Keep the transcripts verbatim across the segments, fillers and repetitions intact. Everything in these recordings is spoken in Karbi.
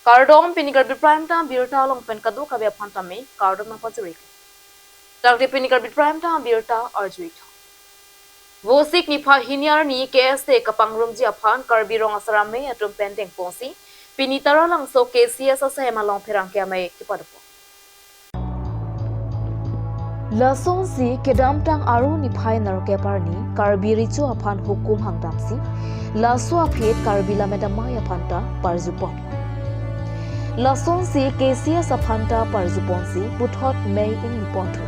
Kardom, pini Karbi Prime Time birta along pen kadokave aphan tame kardom nangpajir-ik. Tangte pini Karbi Prime Time birta arju-ik tha. Vosik niphai hini arni K S A kapangrumji aphan Karbi Rong Asar Amei atum pen dengponsi pini Taralangso K C S asai along pherangke amei kepadopon. Lasonsi kedamtang Aru niphai nerkep arni Karbi Recho aphan hukum hangdamsi laso aphi Karbi Lammet Amei aphan ta parjupon. Lasonsi K C S aphan ta parjuponsi puthot mei ingniponthu.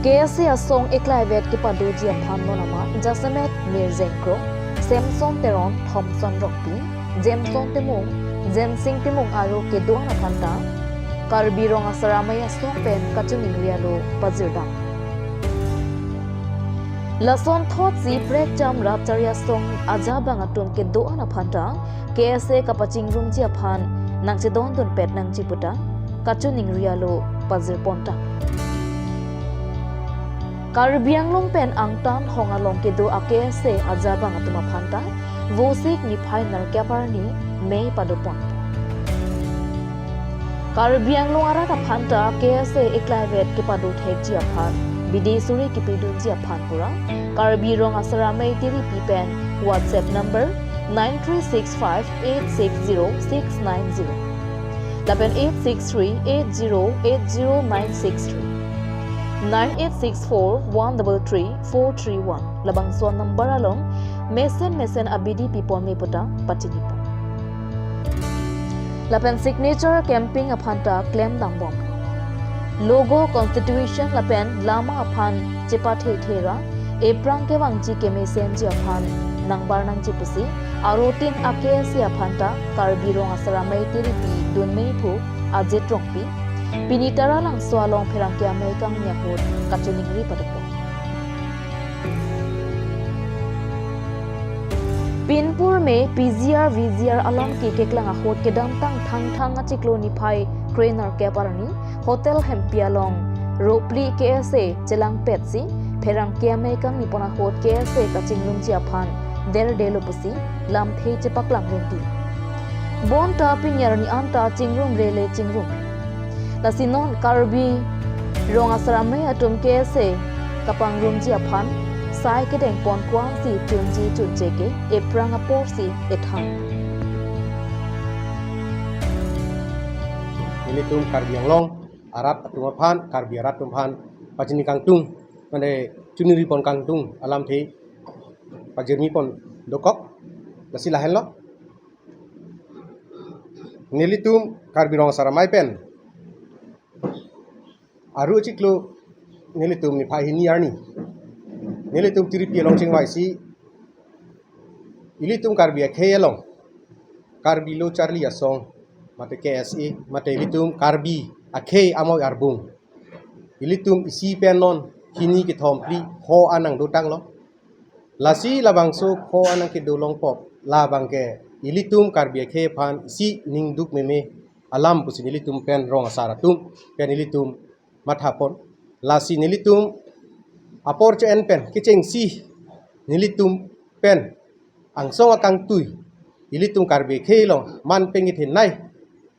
K S A asong eklaivet kepadoji aphan non amat jasemet Mirjeng Kro, Samson Teron, Thomson Rongpi, Jameson Timung, Jensing Timung aro kedo-an aphan ta Karbi Rong Asar Amei asong pen kachiningri alo pajirdam. Lason thotsi prekjam rat charli asong ajabang atum kedo-an aphan ta K S A kapachingrumji aphan nangchedondunpet nangji puta kachiningri alo pajirpon ta. Karbi Anglong pen angtan hong along kedo a K S A ajabang atum aphan ta Vosik niphai nerkep arni mei padopon. Karbi Anglong arat aphan ta K S A eklaivet kepado thekji aphan, bidi suri kepidunji aphan pura Karbi Rong Asar Amei tiripi pen WhatsApp number nine three six five eight six zero six nine zero lapen eight six three eight zero eight zero nine six three, nine eight six four one double three four three one labangso number along mesen mesen abidi pipon me puta pachinipon. Lapen signature campaign aphan ta klemdangbom. Logo, constitution lapen lama aphan chepathe thera, ephrang kevangji kemesenji aphan nangbar nangji pusi arutin a K S A aphan ta Karbi Rong Asar Amei tiripi dunmei phu Ajit Rongpi pini Taralangso along pherangke amei kangni ahut kachiningri padopon. Pinpur me P G R V G R alam ke keklang ahut kedamtang Thangthang achiklo niphai kre nerkep arni hotel hempi along ropli K S A chelangpetsi pherangke amei kangnipon ahut K S A kachingrumji aphan derdelo pusi lamthe chepaklang rinti. Bonta pini arni anta chingrumre le chingrum. Lasi non Karbi Rong Asar Amei atum K S A kapangrumji aphan sai kedengpon ko-ansi chunji chunche ke ephrang aporsi ethan. Nelitum Karbi Anglong arat atum aphan, Karbi arat atum aphan pachini kangtung, mane chiningripon kangtung alamthe pajirmipon dokok, lasi lahenlo. Nelitum Karbi Rong Asar Amei pen Aru achiklo nelitum niphai hini arni nelitum tiripi along chingvaisi ilitum Karbi akhei along, Karbi Lo Charli Asong, mate K S A, mate ilitum Karbi akhei amoi arbung, ilitum isi pen non hini kethom phli pho an nangdotanglo. Lasi labangso pho an nangkedolongpo, labang ke ilitum Karbi akhei aphan isi ningduk meme alam pusi nelitum pen rong asar atum pen ilitum mathapon. Lasi nelitum apor che-en pen kechengsi nelitum pen angsong akangtui ilitum Karbi akhei along man pengithin nai,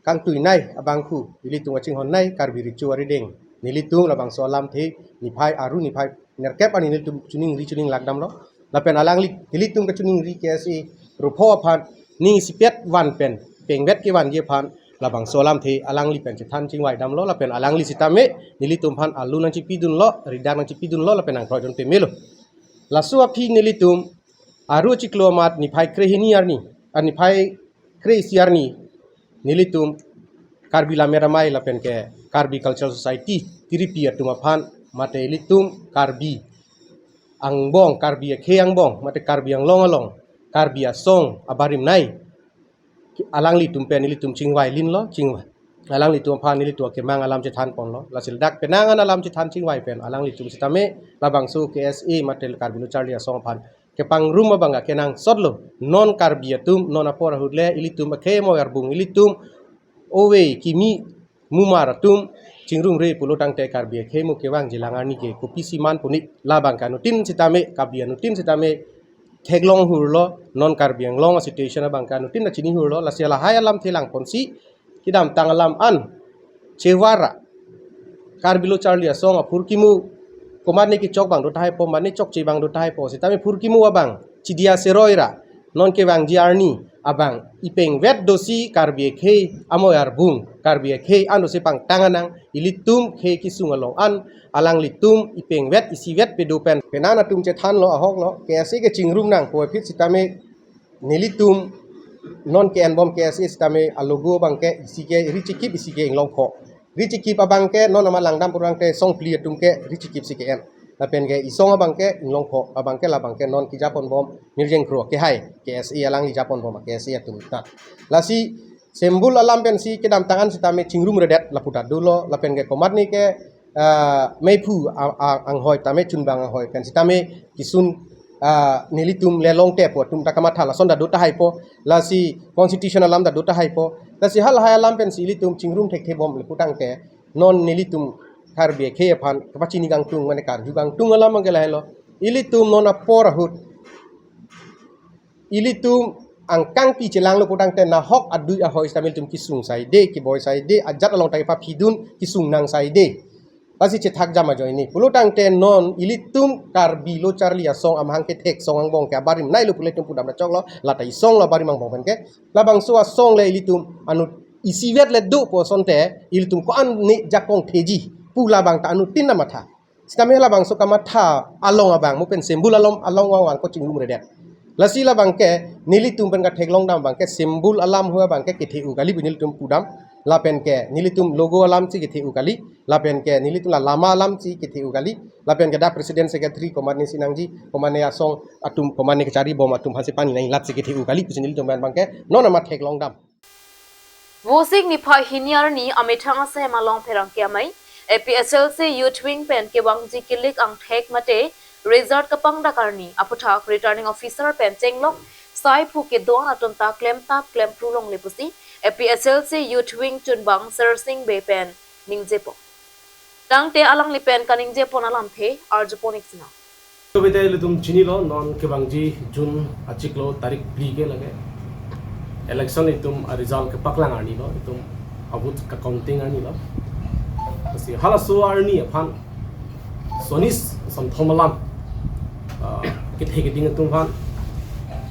kangtui nai abangphu ilitum achinghon nai Karbi Recho arideng. Nelitum labangso alamthe niphai Aru niphai nerkep arni nelitum chiningri chininglak damlo. Lapen alangli, nelitum kachiningri K S A ru pho aphan ning isipet van pen pengvet kevanji aphan labangso alamthe alangli pen chethan chingvai damlo. Lapen alangli sitame nelitum aphan alu nangchipidunlo, ridak nangchipidunlo, lapen nangkroidun pemelo. Laso aphi nelitum Aru achiklo amat niphai kre hini arni, ah, niphai kre isi arni nelitum Karbi Lammet Amei lapen ke Karbi Cultural Society tiripi atum aphan mate ilitum Karbi angbong, Karbi akhei angbong, mate Karbi Anglong along, Karbi asong abarim nai alanglitum pen ilitum chingvai linlo, chingvai. Alanglitum aphan ilitum akemang alam chethanponlo. Lasi ladak penang an alam chethan chingvai pen alanglitum sitame labangso K S A mate Karbi Lo Charli Asong aphan kepangrum abang akenangsotlo. Non Karbi atum, non apor ahut le ilitum akhei amoi arbung, ilitum ove kimi mumar atum chingrumre pulo tangte Karbi akhei mo kevangji lang arni ke kopisi man punit, labang ke anutin sitame, Karbi anutin sitame theklong hurlo, non Karbi Anglong a situation abang ke anuttin ta chini hurlo, lasi lahai alamthe langponsi kedamtang alam an chevara Karbi Lo Charli Asong aphurkimo komatne kechok abang do tahai po, mane chokche abang do tahai po, sitame phurkimo abang chidia seroi ra non kevangji arni abang ipengvet dosi Karbi akhei amoi arbung, Karbi akhei an dosi pangtang anang, ilitum khei kesung along an alanglitum ipengvet isivet pedo pen. Penang atum chethanlo ahoklo, K S A kechingrum nangpo aphi sitame nelitum non ke-enbom K S A sitame alogo abang ke isi ke richikip isi ke inglongpho. Richikip abang ke non amat langdam purang ke songphli atum ke richikip si ke-en. Lapen ke isong abang ke inglongpho, abang ke labang ke non kejaponbom Mirjeng Kro kehai K S A alangli japonbom K S A atum ta. Lasi sembul alam pensi kedamtang an sitame chingrumredet lapu ta dolo, lapen ke komatne ke ah, meiphu a- a- anghoi tame chunbang anghoi pen sitame kisun ah, nelitum le longte po atum ta kamatha lason ta do tahai po, lasi constitution alam ta do tahai po, lasi halahai alam pensi ilitum chingrum thekthebom le putangte non nelitum Karbi akhei aphan kapachini kangtung mane karju kangtung alam abang ke lahelo. Ilitum non apor ahut ilitum angkang pi chelanglo putangte nahok adui ahoi sitame ilitum kesung saide, keboi saide, ajat along ta kepaphidun kesung nang saide. Lasi chethak jam ajoine. Pulotangte non ilitum Karbi Lo Charli Asong amahang kethek song angbong ke abarim nailo pule ilitum pudam ta choklo, lata isong lo abarim angbong pen ke. Labangso asong le ilitum anut isivet le dopo asonte ilitum ko-an ne jakong theji pu labang ta anuttin ta matha. Sitame labangso kamatha along abang mo pen sembul along along vangvang ko chingrumredet. Lasi labang ke nelitum pen katheklong dam abang ke sembul alam hu abang ke kethe-u kali pu nelitum pudam. Lapen ke nelitum logo alam si kethe-u kali. Lapen ke nelitum la lama alam si kethe-u kali. Lapen ke dak president secretary komatne si nangji, komatne asong atum, komatne kacharibom atum aphansi pani nangji, lat si kethe-u kali pusi nelitum pen abang ke non amat theklong dam. Vosik niphai hini arni amethang asem along pherangke amei A P H L C Youth Wing pen kevangji kilik angthek mate result kapangdak arni aphuthak returning officer pen chenglok sai phu kedo-an atum ta klemtap klempru longle pusi A P H L C Youth Wing chunbang Sersing Bey pen ningjepo. Tangte alangli pen kaningjepon alamthe arjupon-ik sinang. Tobete ilitum chinilo non kevangji June achiklo tarik phli ke lake election itum a result kepaklang arnilo, itum a vote ka counting arnilo. Lasi halaso arni aphan sonis sonthom alam ah, kethe keding atum aphan,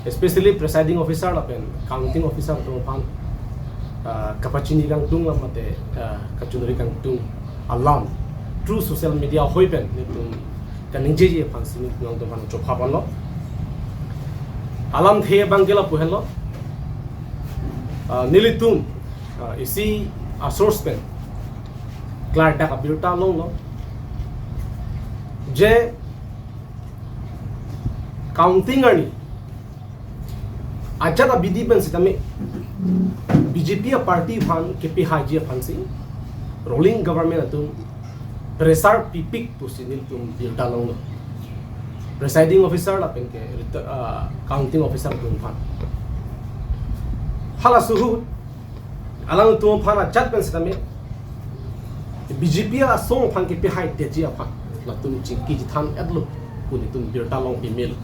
especially presiding officer lapen counting officer atum aphan ah, kapachini kangtung lam mate ah, kachunri kangtung alam through social media ahoi pen nelitum kaningjeji aphansi nelitum aphan chopha ponlo. Alamthe abang ke lapu henlo. Ah, nelitum ah, isi a source pen klardak abirta longlo je counting arni ajat abidi pen sitame B J P a party aphan kepihaiji aphansi ruling government atum pressure pipik pusi nelitum birta longlo. Presiding officer lapen ke reta- ah, counting officer atum aphan. Halaso ahut alangtum aphan ajat pen sitame B J P asong aphan kepihaidetji aphan latum chingki chethan-etlo pu nelitum birta long pimil.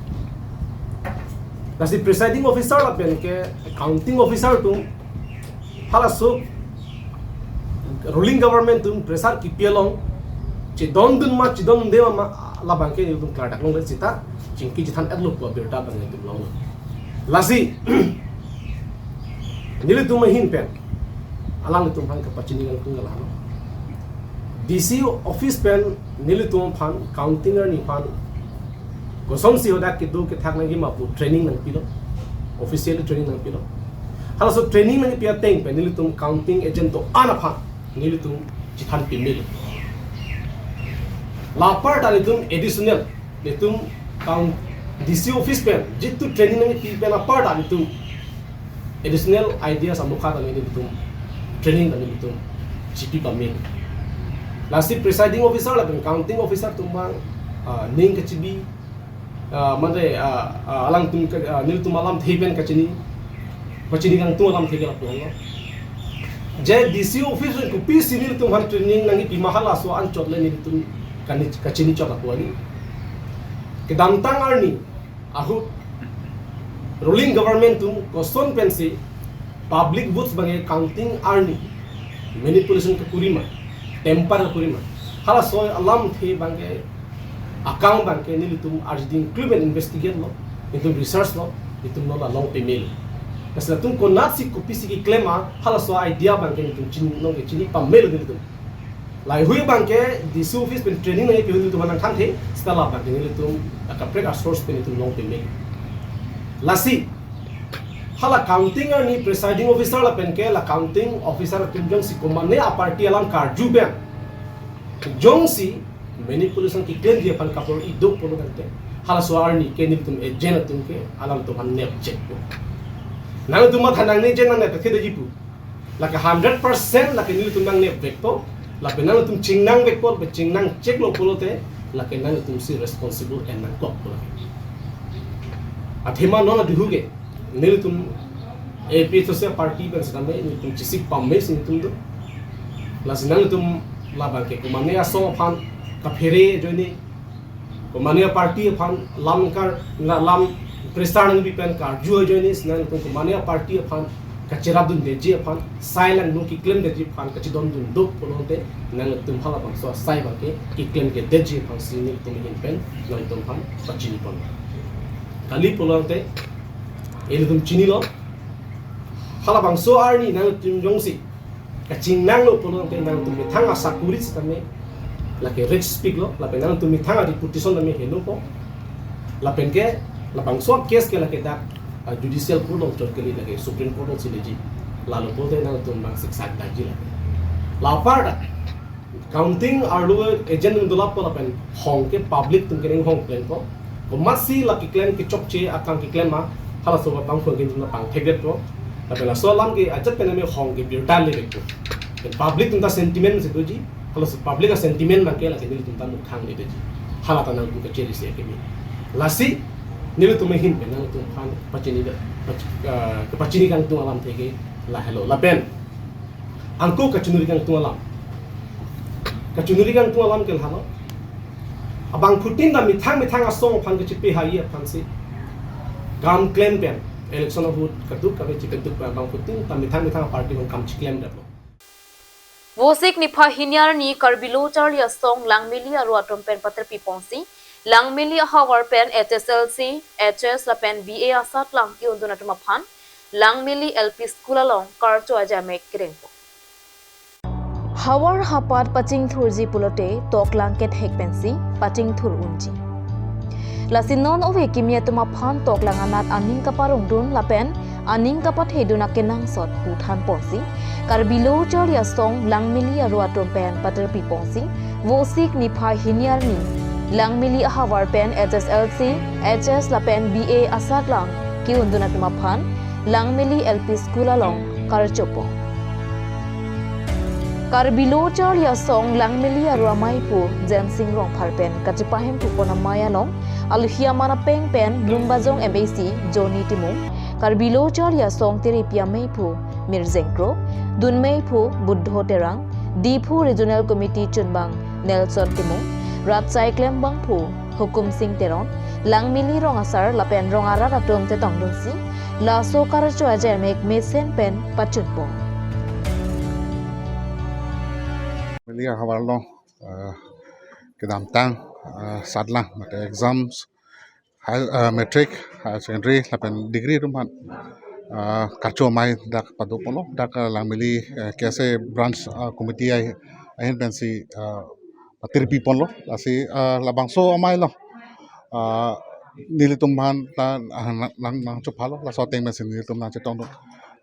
Lasi presiding officer lapen ke counting officer atum halaso ruling government atum pressure kipi along chedondun ma chedondunde ma labang ke nelitum klardak longle seta chingki chethan-etlo pu abirta abang nelitum longlo. Lasi nelitum ahin pen alanglitum aphan kapachini kangtung ke lahelo. D C office pen nelitum aphan counting arni aphan kosonsi hadak kedo kethak nangji ma pu training nangpilo, officially training nangpilo. Halaso training nangpi ateng pen nelitum counting agent do-an aphan nelitum chethan pimil. La apar ta nelitum additional nelitum count D C office pen jitu training nangpi pen apar ta nelitum additional ideas amokha ta nelitum training ta nelitum chipi pamil. Lasi presiding officer lapen counting officer atum abang ah, ning kachibi ah, mane ah, ah, alangtum ka- ah, nelitum alamthe pen kachini, kachini kangtung alamthe ke lapu henlo. Je D C office pen kopisi nelitum aphan training nangpi ma halaso anchot le nelitum kani- kachini chot lapu ani. Kedamtang arni ahut Ruling government atum koson pensi public votes abangke counting arni manipulation kekurima, tamper kekurima, halaso alamthe abangke akam abangke nelitum arjuding include investigate lo, itum research lo, itum non along pemel. Kasi latum konatsi kopisi keklem ma, halaso idea abangke nelitum chini, nonke chini pamel nelitum. Lahei abangke D C office pen training nangpi ahut nelitum nangthan the, seta labangke nelitum akaprek a-source pen itum long pemel. Lasi hala counting arni presiding officer lapenke la counting officer atum jongsi komane a-party alam karju pen, jongsi manipulation keklemji aphan kabor-i do pulo tangte, halaso arni ke nelitum agent atum ke alanglitum aphan nep chekpo. Nangtum matha nangne agent nangne pakhede jipu. Lake hundred percent lake nelitum nangnep vekpo, lapen nangtum chingnang vekpo, lapen chingnang cheklo pulote, lake nangtumsi responsible en nangkok pulo. Athema non aduhu ke nelitum A P H L C party pen setame nelitum chesik pame si nelitum do. Lasi nangtum labangke komane asong aphan kaphere ajoine, komane party aphan lam kar, na lam prestar nangpi pen karju ajoine, nangtum komane party aphan kacherapdundeji aphan, sai langno keklemdeji aphan kachedondun do pulote, nangtum halabangso asai abangke keklemkedeji aphansi nelitum ahin pen nangtum aphan pachini pon. Kali pulote, ilitum chinilo, halabangso arni nangtum jongsi kachingnanglo pulote nangtum methang asakuri setame lake risk piklo, lapen nangtum methang a-reputation tame henopo. Lapenke labangso case ke lake dak, ah, judicial court along chot kali, lake Supreme Court alongsi leji. Lalo pulote nangtum bang siksak daji lake. La apar dak counting arlo agent nung dolappo lapen hong ke public atum kening hong klempo. Komatsi la keklem kechokche akam keklem ma, halaso abang hong ke nelitum pangthekdetpo. Lapen laso alam ke ajat pen name hong ke birta ledetpo. Pen public atum ta sentiment si doji, halaso public a-sentiment abangke lake nelitum ta mukhang ledeji. Hala ta nangtum kachiri si akimi. Lasi nelitum ahin pen nangtum aphan pachini da, pach-, ah, pachini kangtung alamthe ke lahelo. Lapen angko kachinuri kangtung alam. Kachinuri kangtung alam ke lahelo. Abangphutin ta methang methang asong aphan kachepi hai aphansi kam klem pen election ahut kaduk kave chikaduk pen abangphutin ta methang methang party along kam chiklemdetlo. Vosik niphai hini arni Karbi Lo Charli Asong Langmili aro atum pen paterpi ponsi Langmili ahavar pen H S L C, H S lapen B A asatlang ke-undun atum aphan Langmili L P School along karcho ajaimek kerengpo. Havar hapat pachingthurji pulote toklang kethek pensi pachingthur unji. Lasi non ove kimi atum aphan toklang anat aning kaparongdun lapen aning kapathedun akenangsot pu than ponsi Karbi Lo Charli Asong Langmili aro atum pen paterpi ponsi Vosik niphai hini arni Langmili ahavar pen H S L C, H S lapen B A asatlang ke-undun atum aphan Langmili L P School along karchopo. Karbi Lo Charli Asong Langmili aro amaiphu Jensing Rongphar pen kachepahemphu pon amei along alohi aman apeng pen Lumbajong M A C Johnny Timung, Karbi Lo Charli Asong terepi ameiphu Mirjeng Kro, dunmeiphu Buddho Terang, Diphu Regional Committee chunbang Nelson Timung, rat sai klembangphu Hukum Sing Teron, Langmili rong asar lapen rong arat atum chetongdunsi laso karcho ajaimek mesen pen pachunpo. Langmili ahavar along, eh, kedamtang, eh, satlang mate exams, high, eh, matric, higher secondary lapen degree atum aphan, eh, karcho amei dak pado ponlo, dak, eh, Langmili, eh, K S A branch, eh, committee ai ahin pensi, eh, paterpi ponlo. Lasi, eh, labangso amei along, eh, nelitum aphan ta, ah, nang, nang, nangchophalo, laso ateng pensi nelitum nangchetongdun.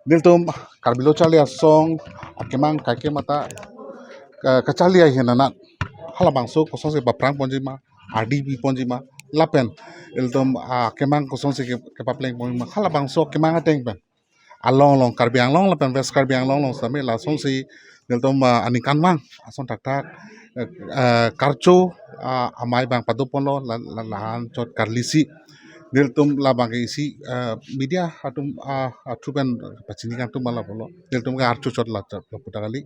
Nelitum Karbi Lo Charli Asong akemang kaikema ta, eh, kacharli ahin anat halabangso kosonsi paprang ponji ma, ardi pi ponji ma, lapen ilitum, ah, akemang kosonsi ke, kepapleng ponji ma, halabangso akemang ateng pen along along Karbi Anglong lapen West Karbi Anglong along setame lasonsi nelitum, ah, aningkanvang ason thakthak, eh, eh, karcho, ah, amei abang pado ponlo, la, la, la-an chot karlisi. nelitum labang ke isi, ah, media atum, ah, ah, through pen pachini kangtung ma lapulo. Nelitum ke archo chot la, la puta kali.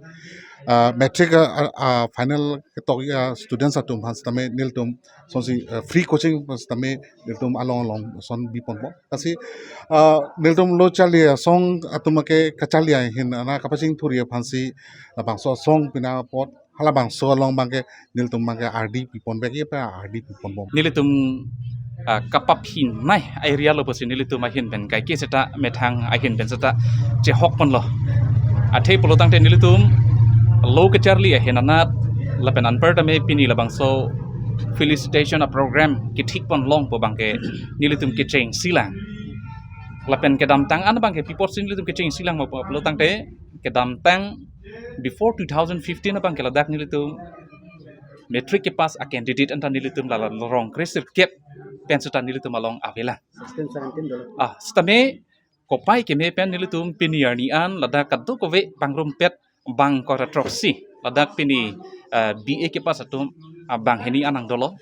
Ah, matric, ah, ah, ah, final ketok, ah, students atum aphan sitame nelitum sonsi, ah, free coaching sitame nelitum along along son biponpo. Lasi, ah, nelitum lo charli asong atum ke kacharli ahin ana kapachingthurji aphansi labangso asong pina apot halabangso along abang ke nelitum abang ke ardi piponvek, ye pa ardi piponbom. Nelitum, ah, kapaphinai area lo pusi nelitum ahin pen kaike seta methang ahin pen seta chehokponlo. Athe pulo tangte nelitum lo kacharli ahin anat lapen anparta me pini labangso felicitation a program kethikpon longpo abang ke nelitum kechengsilang. Lapen kedamtang an abang ke pi apotsi nelitum kechengsilang ma pulo tangte kedamtang before two thousand fifteen abang ke ladak nelitum matric kepass a candidate anta nelitum lala rong kre sirkep pen seta nelitum along avelang. Sixteen seventeen dolo. Ah, sitame kopai keme pen nelitum pini arni an ladak kadokave pangrumpet bang ingkoi ra throksi. Ladak pini, ah, B A kepass atum, ah, banghini an nangdolo.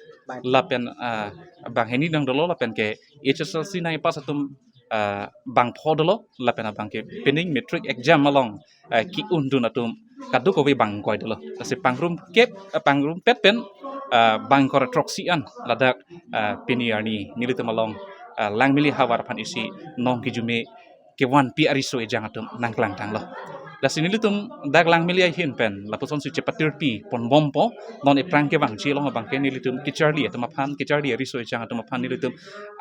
Lapen, ah, banghini nangdolo lapen ke H S L C nangpass atum, ah, bangpho dolo lapen abang ke pining matric exam along, ah, ke-undun atum kadokave bang ingkoi dolo. Lasi pangrumpet, ah, pangrumpet pen, ah, bang ingkoi ra throksi an ladak, ah, pini arni nelitum along, ah, Langmili havar aphan isi nong kejume kevanpi ariso ejang atum nangklangtanglo. Lasi nelitum dak Langmili ahin pen lapusonsi chepatirpi ponbompo, non ephrang kevangji along abang ke nelitum kacharli atum aphan, kacharli ariso ejang atum aphan nelitum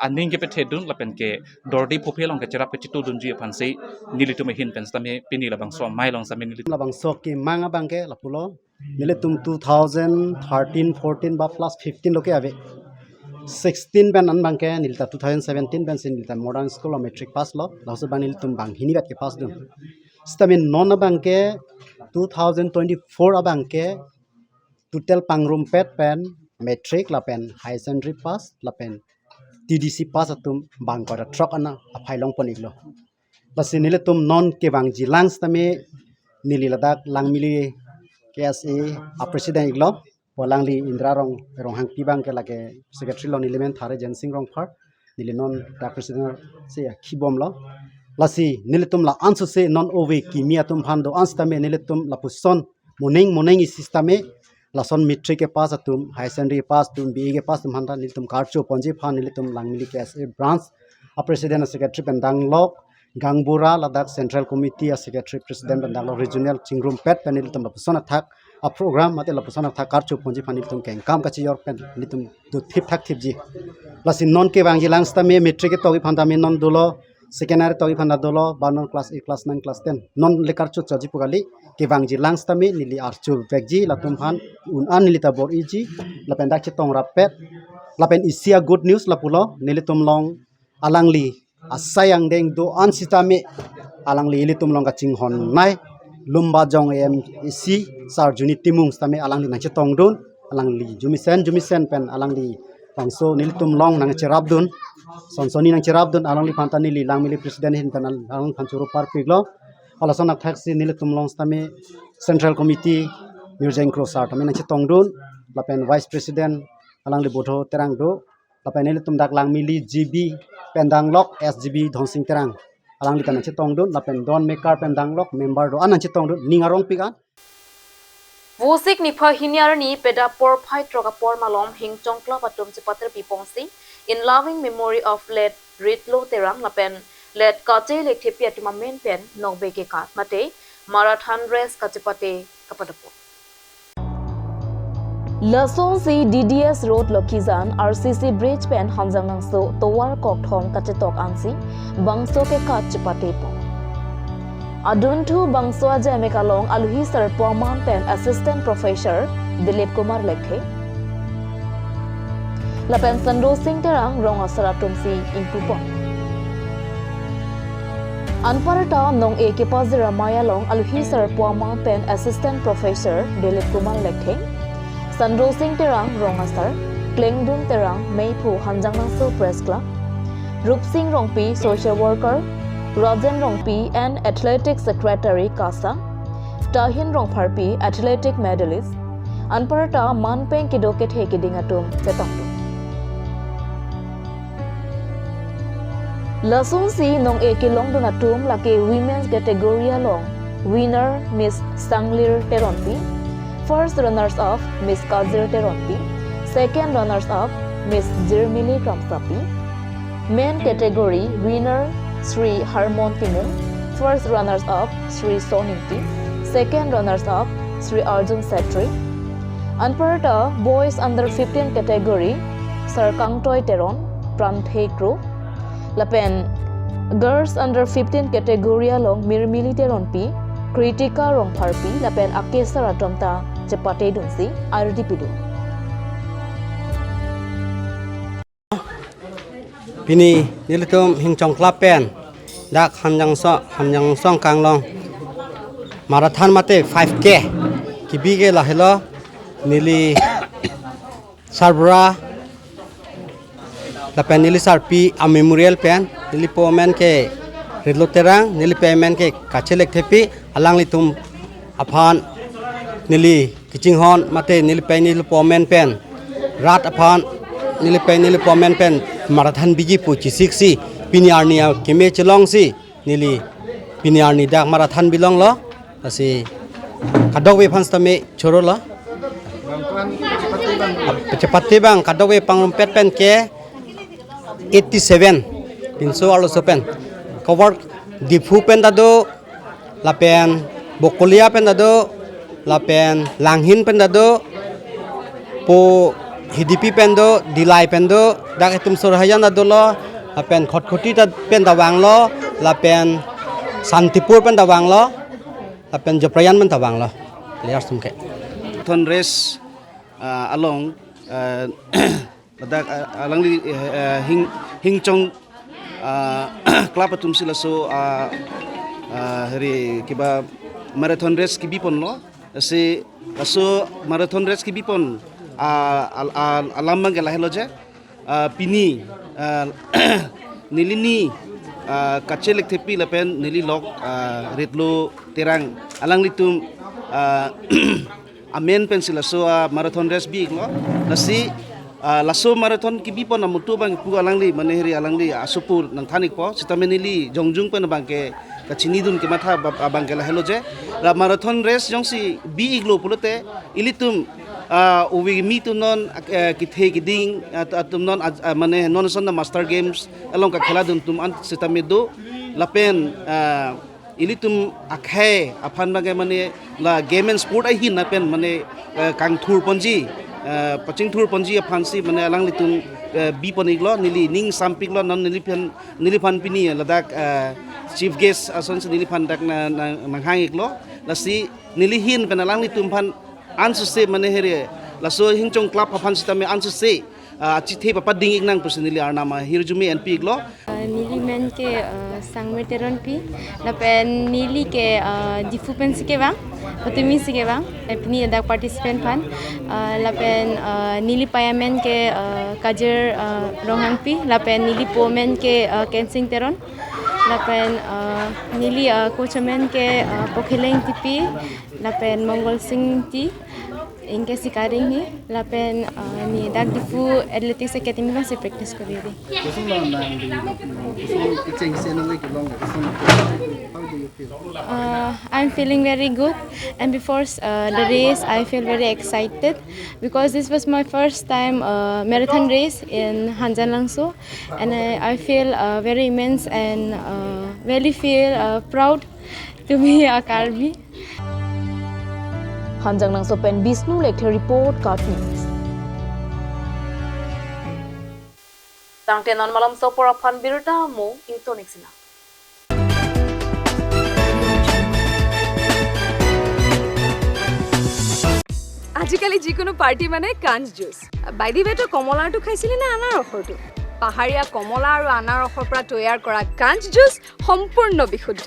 aning kepethedun lapen ke dordi phupe along kecherap kachetongdunji aphansi nelitum ahin pen sitame pini labangso amei along sitame nelitum labangso kemang abang ke lapulo. Nelitum two thousand thirteen fourteen ba plus fifteen lo ke ave. Sixteen pen an abang ke nelita two thousand seventeen pensi nelita modern school lo matric pass lo. Laso abang nelitum banghini vet kepass dun. Sitame non abang ke two thousand twenty-four abang ke total pangrumpet pen matric lapen higher secondary pass lapen T D C pass atum bang ingkoi ra throk an aphai longpon-iklo. Lasi nelitum non kevangjilang sitame neli ladak Langmili K S A a president-iklo. Pu alangli Indra Rong, Ronghangpi abang ke lake secretary lo, neli men thare Jensing Rongphar, neli non dak president si akhibomlo. Lasi nelitum la-an sose non ove kimi atum aphan do-an sitame nelitum lapuson moning moning isi sitame lason matric kepass atum, higher secondary pass atum, B A kepass atum aphanta nelitum karcho ponji aphan nelitum Langmili K S A branch a president a secretary pen danglok, gaonbura ladak central committee a secretary president pen danglok, regional chingrumpet pen nelitum lapuson athak a program mate lapuson athak karcho ponji aphan nelitum kengkam kachijor pen nelitum do thip thak thipji. Lasi non kevangjilang sitame matric ketok aphanta me non dolo, secondary tok aphanta dolo, ba non class eight, class nine, class ten. Non le karcho chotji pu kali, kevangjilang sitame neli archo vekji latum aphan, un-an neli ta bor-iji, lapen dak chetong rappet, lapen isi a good news lapulo, nelitum along alangli asai angdeng do-an sitame alangli ilitum along kachinghonnei Lumbajong A M A C Sar Juni Timung sitame alangli nangchetongdun, alangli jumisen jumisen pen alangli bangso nelitum along nangcherapdun, sonsoni nangcherapdun, alangliphan ta neli Langmili president ahin pen al-, alangliphan choro parpiklo. Halason athaksi nelitum along sitame central committee Mirjeng Kro sar tame nangchetongdun, lapen vice president alangli Bodho Terang do, lapen nelitum dak Langmili G B pen danglok S G B Dhonsing Terang, alangli ta nangchetongdun, lapen don mekar pen danglok member do-an nangchetongdun, ning arongpik an. Vosik niphai hini arni peda porphai throk apor malom Hingchong Club atum chepatirpi ponsi in loving memory of late Ritlo Terang lapen late Kache Lekthepi atum amen pen nokbe kekat mate marathon race kachepate kapadopon. Lasonsi D D S Road Lokhijan R C C Bridge pen Hanjangnangso tovar kokthom kachetok ansi bangso kekat chepatepon. Adunthu bangso ajeme along aluhi sar pu aman pen Assistant Professor Dilip Kumar Lekthe lapen Sando Sing Terang rong asar atumsi ingpupon. Anparta nong-e kepajir amei along aluhi sar pu aman pen Assistant Professor Dilip Kumar Lekthe, Sando Sing Terang rong asar, Klengdun Terang meiphu Hanjangnangso Press Club, Rupsing Rongpi Social Worker, Rajen Rongpi and Athletic Secretary KASA, Tahin Rongpharpi Athletic Medalist, anparta man pen kedo kethe keding atum chetongdun. Lasonsi nong-e kelongdun atum lake women's category along winner Miss Sanglir Teronpi, first runners up Miss Kajir Teronpi, second runners up Miss Jirmili Kramsapi, men category winner Sri Harmon Timung, first runners up Sri Son Ingti, second runners up Sri Arjun Setri. Anparta boys under fifteen category Sar Kangtoi Teron, Pranthe Kro, lapen girls under fifteen category along Mirmili Teronpi, Kritika Rongpharpi lapen akesar atum ta chepatedunsi ardi pidun. Pini nelitum Hingchong Club pen dak Hanjangso, Hanjangso angkang along marathon mate five K kebi ke lahelo, neli sarbura lapen neli sarpi a memorial pen, neli po amen ke Ritlo Terang, neli pei amen ke Kache Lekthepi, alanglitum aphan neli kachinghon mate neli pei neli po amen pen, rat aphan neli pei neli po amen pen marathon biji pu chesiksi, pini arni akeme chelongsi neli pini arni dak marathon bilonglo. Lasi kadokave aphan sitame chorolo. Chepate abang kadokave pangrumpet pen ke eighty seven, pinso arloso pen. Cover Diphu pen ta do, lapen Bokolia pen ta do, lapen Langhin pen ta do, po Hidipi pen do, Dillai pen do, dak itum Sorhajan ta dolo, lapen Khatkhati ta pen ta vanglo, lapen Santipur pen ta vanglo, lapen Joprajan pen ta vanglo. Players atum ke. Marathon race, ah, along, ah, ladak, ah, alangli, eh, eh, Hing, Hingchong, ah, club atumsi laso, ah, ah, hari kiba marathon race kebi ponlo. Lasi laso marathon race kebi pon, ah, al-, al-, alam abang ke lahelo je, ah, pini, ah, neli ni, ah, Kache Lekthepi lapen neli lok, ah, Ritlo Terang, alanglitum, ah, amen pensi laso, ah, marathon race bi-iklo. Lasi, ah, laso marathon kebi pon amutu abang pu alangli, mane hari alangli asopo nangthan-ikpo, sitame neli jongjung pen abang ke kachinidun kematha ba-, abang ke lahelo je. La marathon race jongsi bi-iklo pulote ilitum, ah, ove kimi atum non, eh, kethe keding, ah, atum non, ah, ah, mane non ason na Master Games along kakheladun atum an sitame do, lapen, ah, ilitum akhei aphan abang ke mane la game and sport ahin na pen mane, eh, kangthur ponji, eh, pachingthur ponji aphansi mane alanglitum, eh, bi pon-iklo, neli ning sampiklo, non neliphan, neliphan pini ladak, eh, chief guest asonsi neliphan dak na, na, nanghang-iklo. Lasi neli ahin pen alanglitum aphan ansose mane hari laso Hingchong club aphan sitame ansose, ah, achethe papading-ik nang pusi neli arnam ahirjume enpi-iklo. Ah, neli men ke, ah, Sangmir Teronpi, lapen neli ke, ah, Diphu pensi kevang, Patumi si kevang, eh, pini dak participant aphan, ah, lapen, ah, neli pei amen ke, ah, Kajir, ah, Ronghangpi, lapen neli po amen ke, ah, Kensing Teron, lapen, ah, neli, ah, coach amen ke, ah, Pokheleng Tipi, lapen Mongol Sing Ti, ingke Sikaring hi, lapen, ah, ne dak Diphu Athletics Academy pensi practice kori ri. Koson lo nang di lo, koson kechengsi nang lagi long, koson lo, how do you feel? Uh, I'm feeling very good, and before, uh, the race, I feel very excited because this was my first time, uh, marathon race in Hanjanglangso, and I, I feel, uh, very immense and, uh, very feel, uh, proud to be a Karbi. Hanjanglangso pen Bishnu Lekthe report, Karbi News. Tangte non malomso apor aphan birta mo ingtonik sina. আজিকালি যিকোনো পাৰ্টি মানে কাঞ্চ juice. By the ৱে, তই কমলাৰটো খাইছিলি নে আনাৰসৰটো? পাহাৰীয়া কমলা আৰু আনাৰসৰ পৰা তৈয়াৰ কৰা কাঞ্চ জুচ সম্পূৰ্ণ বিশুদ্ধ।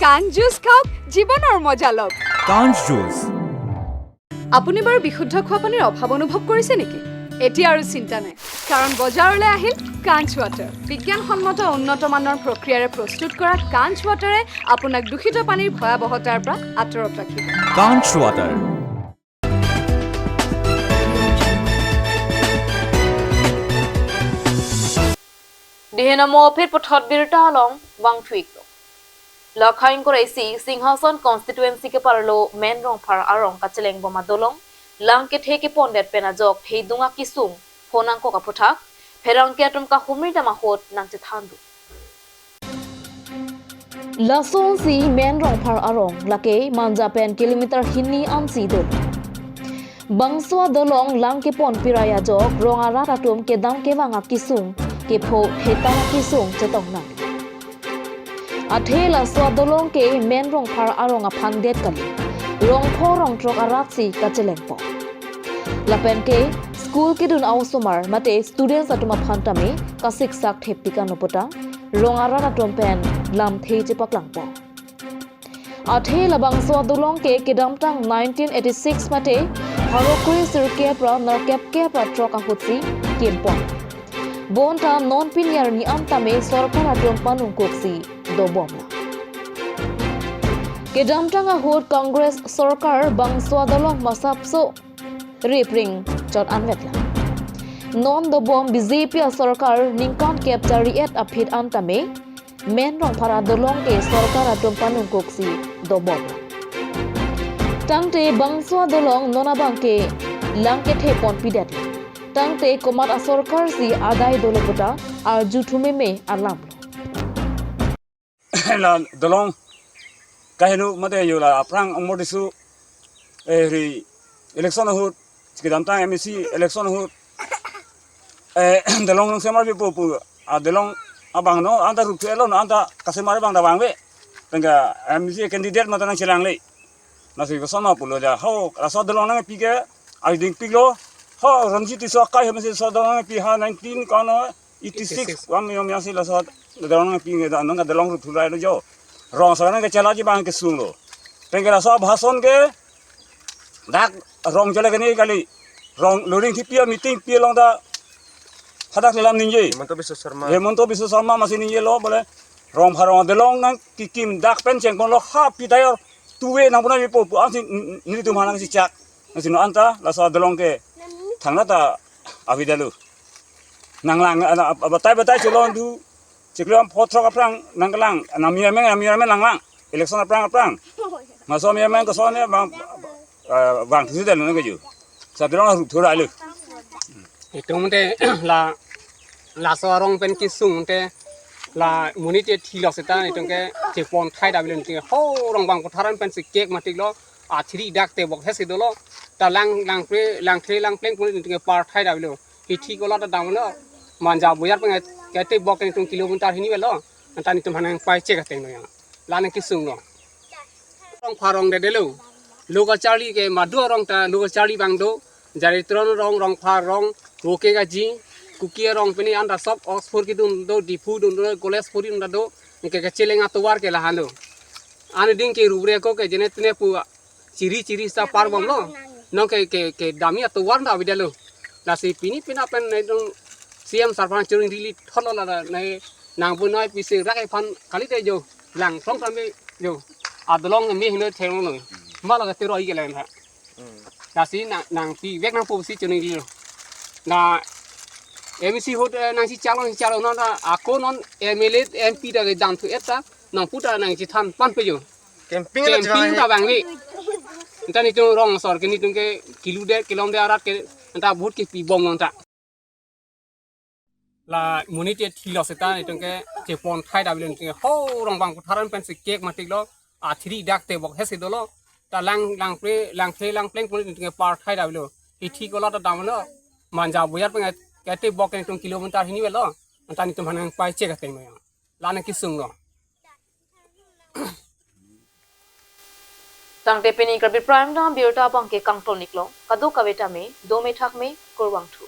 কাঞ্চ জুচ খাওক, জীৱনৰ মজা লওক। কাঞ্চ জুচ। আপুনি বাৰু বিশুদ্ধ খোৱা পানীৰ অভাৱ অনুভৱ কৰিছে নেকি? এতিয়া আৰু চিন্তা নাই, কাৰণ বজাৰলৈ আহিল কাঞ্চ ৱাটাৰ। বিজ্ঞানসন্মত উন্নত মানৰ প্ৰক্ৰিয়াৰে প্ৰস্তুত কৰা কাঞ্চ ৱাটাৰে আপোনাক দূষিত পানীৰ ভয়াৱহতাৰ পৰা আঁতৰত ৰাখিব। কাঞ্চ water. Dihen amo phit puthot birta along vangthuiklo. Lakha ingkoi ra isi Singhason constituency keparlo Menrongphar arong kachelengbom adolong lang kethe kepondet pen ajok thedung akisung phonangkok aphuthak pherangke atum kahumri dam ahut nangchethandun. Lasonsi Menrongphar arong lake Manja pen kilometer hini ansi do. Bangso adolong lang kepon pirai ajok rong arat atum kedam kevang akisung kepho thetang akisung chetong nang. Athe laso adolong ke Menrongphar arong aphan det kali. Rong pho rong throk arat si kachelengpo. Lapen ke school kedun a-osomar mate students atum aphan tame kasiksak thepik ano putang rong arat atum pen lamthe chepaklangpo. Athe labangso adolong ke kedamtang nineteen eighty-six mate pharo kre sirkep ra nerkep kep ra throk ahutsi kempon. Bonta non pini arni an tame sorkar atum panungkuksi dobomlo. Kedamtang ahut Congress sorkar bangso adolong masapso ripring chot anvetlo. Non dobom B J P asorkar ningkan kep chari-et aphi an tame Menrongphar adolong ke sorkar atum panungkuksi dobom. Tangte bangso adolong non abang ke lang kethe ponpidet. Tangte komat asorkar si adai dolo puta arjuthu meme alamlo. La dolong kaheno mate yo la aphrang amor disu, eh, ri election ahut, kedamtang M A C election ahut, eh, dolong nangsemar pipo pu, ah, dolong abang no anta rup thelo no anta kasemar abang ta vangve. Tangka M A C candidate mate nangchelangle. Lasi kosonma pulo ja, ho, laso adolong nangpi ke, arideng piklo, ho, Ronjit Tisso akai, M A C laso adolong nangpi ha nineteen kono, eighty-six, eighty-six. Wan yom yasi laso adolong nangpi ke, da, nang adolong rup thurai lo jo. Rong asor nangkechelaji abang kesunglo. Penke laso abhason ke, dak rong chele kene kali. Rong loring thipi meeting pi along ta, hadak lelam ningje. Himanta Biswa Sarma. Himanta Biswa Sarma masi ningjelo bole, Rongphar arong adolong nangkikim dak pen chengponlo ha pi tayor tuwe nangpuna pipo pu ansi n-, n-, nelitum aphan nangsichak. Nangsi no anta laso adolong ke thangnat ta avidetlo. Nanglang, ana, ap-, batai batai chelon du. Chiklo pho throk aphrang nangkelang. Nami ameng, nami ameng langlang. Election aphrang aphrang. Laso nami ameng koson ne bang, eh, bang thusi dal nang keju. Laso adolong rup thurailo. Itum te la, laso arong pen kesung te la monit e thilok seta itum ke chepon thai davelo te ho rong bang kotharan pensi kek matiklo athiri dak tebok hesi dolo ta lang, langpre, langthe langpleng pon itum ke par thai davelo. Hithi kola ta damlo Manja boyar pen kete bok itum kilometer hini velo. Anta itum hanang pai chek ateng lo ya. La nangkesunglo. Rongphar arong dedelo. Lo kacharli ke madu arong ta lo kacharli bang do. Jaritron arong, Rongphar arong, Roke Kaji, Kuki arong pini anta sop Oxford kedun do, Diphu dun do, college puri dun do, ke kacheleng atovar ke lahan do. Ani ding ke rubre ko ke jene tene pu chiri chiri sa parbomlo. Non ke, ke, kedam atovar ta avidetlo. Lasi pini pina pen nai dong C M sar aphan churi rili thotlo la nai nangpu noi pisi rak ephan kali te jo. Lang song sambe jo. Adolong me hino thenglo. Malo ke teroi ke lang tha. Hmm. Lasi nang, nangpivek nangpo si choningri lo. Na M C ahut, eh, nangsichak lo, nangsichak lo, non ta ako non M L A, M P ta kedam thu eta, nangpu ta nangchethan ponpe jo. Camping ta, camping ta vangve. Anta itum rong asor ke itum ke kilu de, kilom de arat ke, anta vote kepibom non ta. La monit e thilok seta itum ke chepon thai davelo itum ke ho rong bang kotharan pensi kek matiklo athiri dak tebok hesi dolo ta lang, langpre, langthe langpleng pon itum ke par thai davelo hithi kola ta damlo Manja boyar pen kete bok itum kilometer hini velo anta itum hanang pai chek ateng lo ya la nangkesunglo. Tangte pini Karbi Prime Time birta abang ke kangton iklo, kadokave tame dome thakme, kurvangthu.